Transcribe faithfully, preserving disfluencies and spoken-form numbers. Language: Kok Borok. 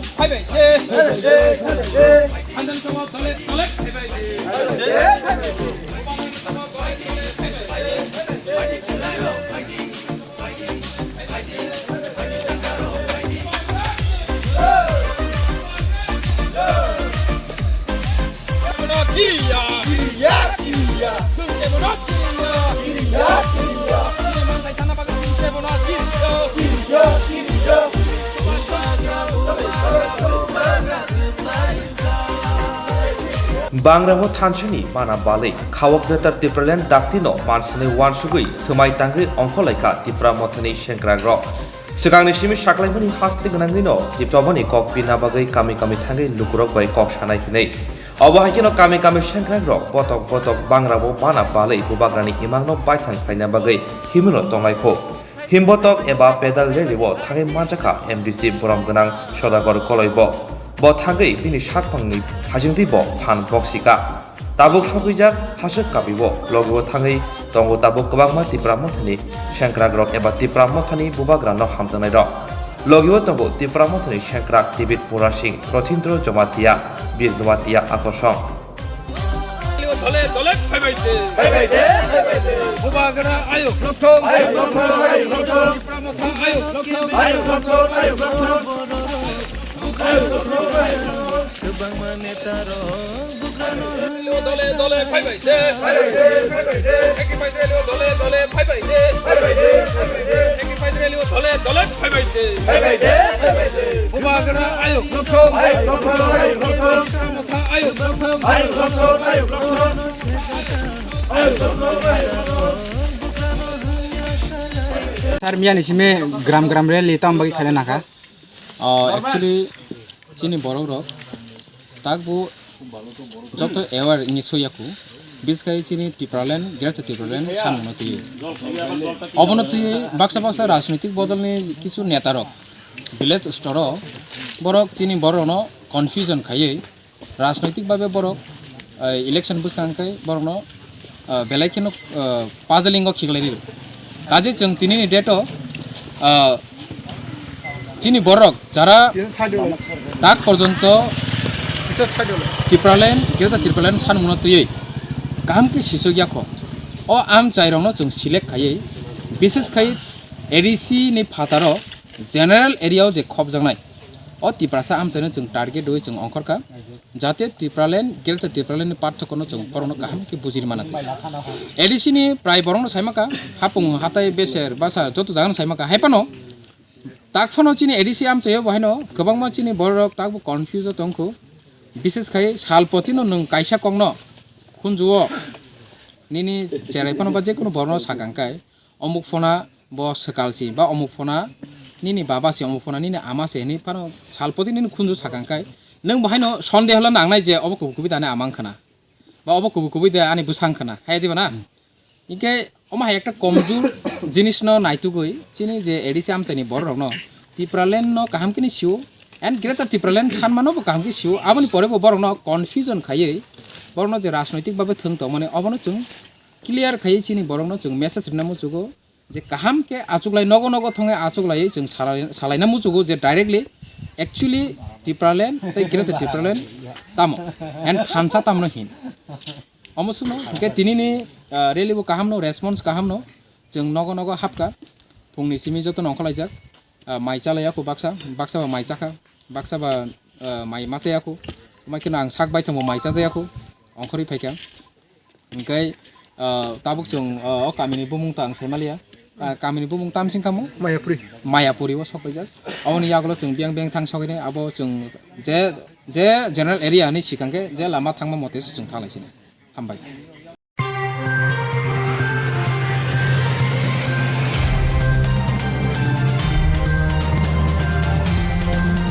Phaibai se. Hanjan sama dole dole phaibai se. Bangrao thansini mana balwi khawok Greater Tipraland daktino mansini wansugwi swmai tangwi ongkhorlaikha Tipra Mothani sengkrakrok. Swkangni simi saklaimani haste gwnangwino Tipra Mothani kok pina bagwi kami kami thangwi lukurok bai kok sanai hinwi. Obo hai kheno kami kami sengkrakrok botok botok bangrao mana balwi bubagrani imangno baithang khlaina bagwi himino tonglaikho. Himbotok eba pedal rally-o thangwi manjakha M D C borom gwnang Sodagor Koloibo. Bo thangwi bini sakphangni hajingtwi bo phan boksika. Tabuk sokwijak haswk kabibo logi-o thangwi tongo tabuk kwbangma Tipra Mothani sengkrakrok eba Tipra Mothani bubagrano hamjaknairok. Logi-o tongo Tipra Mothani sengkrak Tibit Mura Singh, Rothindro Jamatia, Bir Jamatia Akosong. Dole dole phaibai de. Phaibai de, phaibai de. Bubagra ayuk lokthom. Ayuk lokthom, ayuk lokthom. Tipra Motha ayuk lokthom. Ayuk lokthom, ayuk lokthom. Ayuk lokthom, ayuk lokthom. Dole dole phaibai de. Phaibai de, phaibai de. Sacrifice rally-o dole dole phaibai de. Phaibai de, phaibai de. Sacrifice rally-o dole dole phaibai de. Phaibai de, phaibai de. Bubagra ayuk lokthom. Ayuk lokthom, ayuk lokthom. Tipra Motha ayuk lokthom. Ayuk lokthom, ayuk lokthom. Ayuk lokthom, ayuk lokthom. Sir, miyani simi gram gram rally tamo bagwi khaina nangkha? Oh, actually, chini borok rok tak bo joto aware wngwi soiya khu, biskai chini Tipraland, Greater Tipraland sanmungno twiwi. Obono twiwi baksa baksa rajnitik bodolni kisu neta rok village store o borok chini borok rokno confusion khaiwi rajnoitik babe borok, eh, election bwskang khe borokno, eh, belai kheno, eh, puzzling o khiklai rio. Kaje chwng tinini date o, eh, chini borok jara tak porjonto Tipraland, Greater Tipraland sanmungno twiwi kaham khe sisok yakho. O amchairokno chwng select khaiwi, bishes khai A D C ni phataro general area o je khopjaknai, o Tiprasa amchaino chwng target rwi chwng ongkhorkha. Jate Tipraland, Greater Tipraland ni parthokono chwng borokno kaham khe bujiri mana twi. A D C ni prai borokno saimaka, hapung hatai beser basa joto jagano saimaka. Hai phano tak phano chini A D C amchaio bo haino kwbangma chini borok takbo confuse o tongkhu. Bishes khai salpotino nwng kaisa kokno khunjuo nini cherai phano ba jekunu borokno sakang kai omuk phona bo swkal si ba omuk phona nini baba si, omuk phona nini ama si hinwi phano salpoti nini khunju sakang kai nwng bo haino sonde hwla nangnai je obo kubui kubui tani ama wngkhana ba obo kubui kubui de ani bwsa wngkhana hai diba na? Hinkhe omo hai ekta komjur jinisno naitugwi chini je A D C amchaini bororokno Tipralandno kaham khe ni sio and Greater Tipraland sanmano bo kaham khe sio, aboni pore bo borokno confusion khaiwi borokno je rajnoitik babe thwng tongmani obono chwng clear khaiwi chini borokno chwng message rwna muchugo. Je kaham khe achuklai nogo nogo thongwi achuklaiwi chwng salai-, salaina muchugo je directly actually Tipraland tei Greater Tipraland tamo and thansa tamno hin. Omo swngno hinkhe tinini, ah, rally bo kaham no, response kaham no, chwng nogo nogo hapkha, phungni simi joto no ongkhorlaijak, ah, mai chalaiya khu baksa, baksa ba mai chakha, baksa ba, ah, mai machaya khu, omo kheno ang sak baithang bo mai chajaya khu, ongkhorwi phaikha. Hinkhe, ah, tabuk chwng, ah, o kamini bumung ta ang saimaliya. Ah, kamini bumung tamsing kamo? Mayapuri. Mayapuri o sok paijak. Aboni yagulo chwng biyang biyang thang sokini abo chwng je, je general area hinwi sikang khe je lama thangma mote se chwng thanglai sini. Hambai.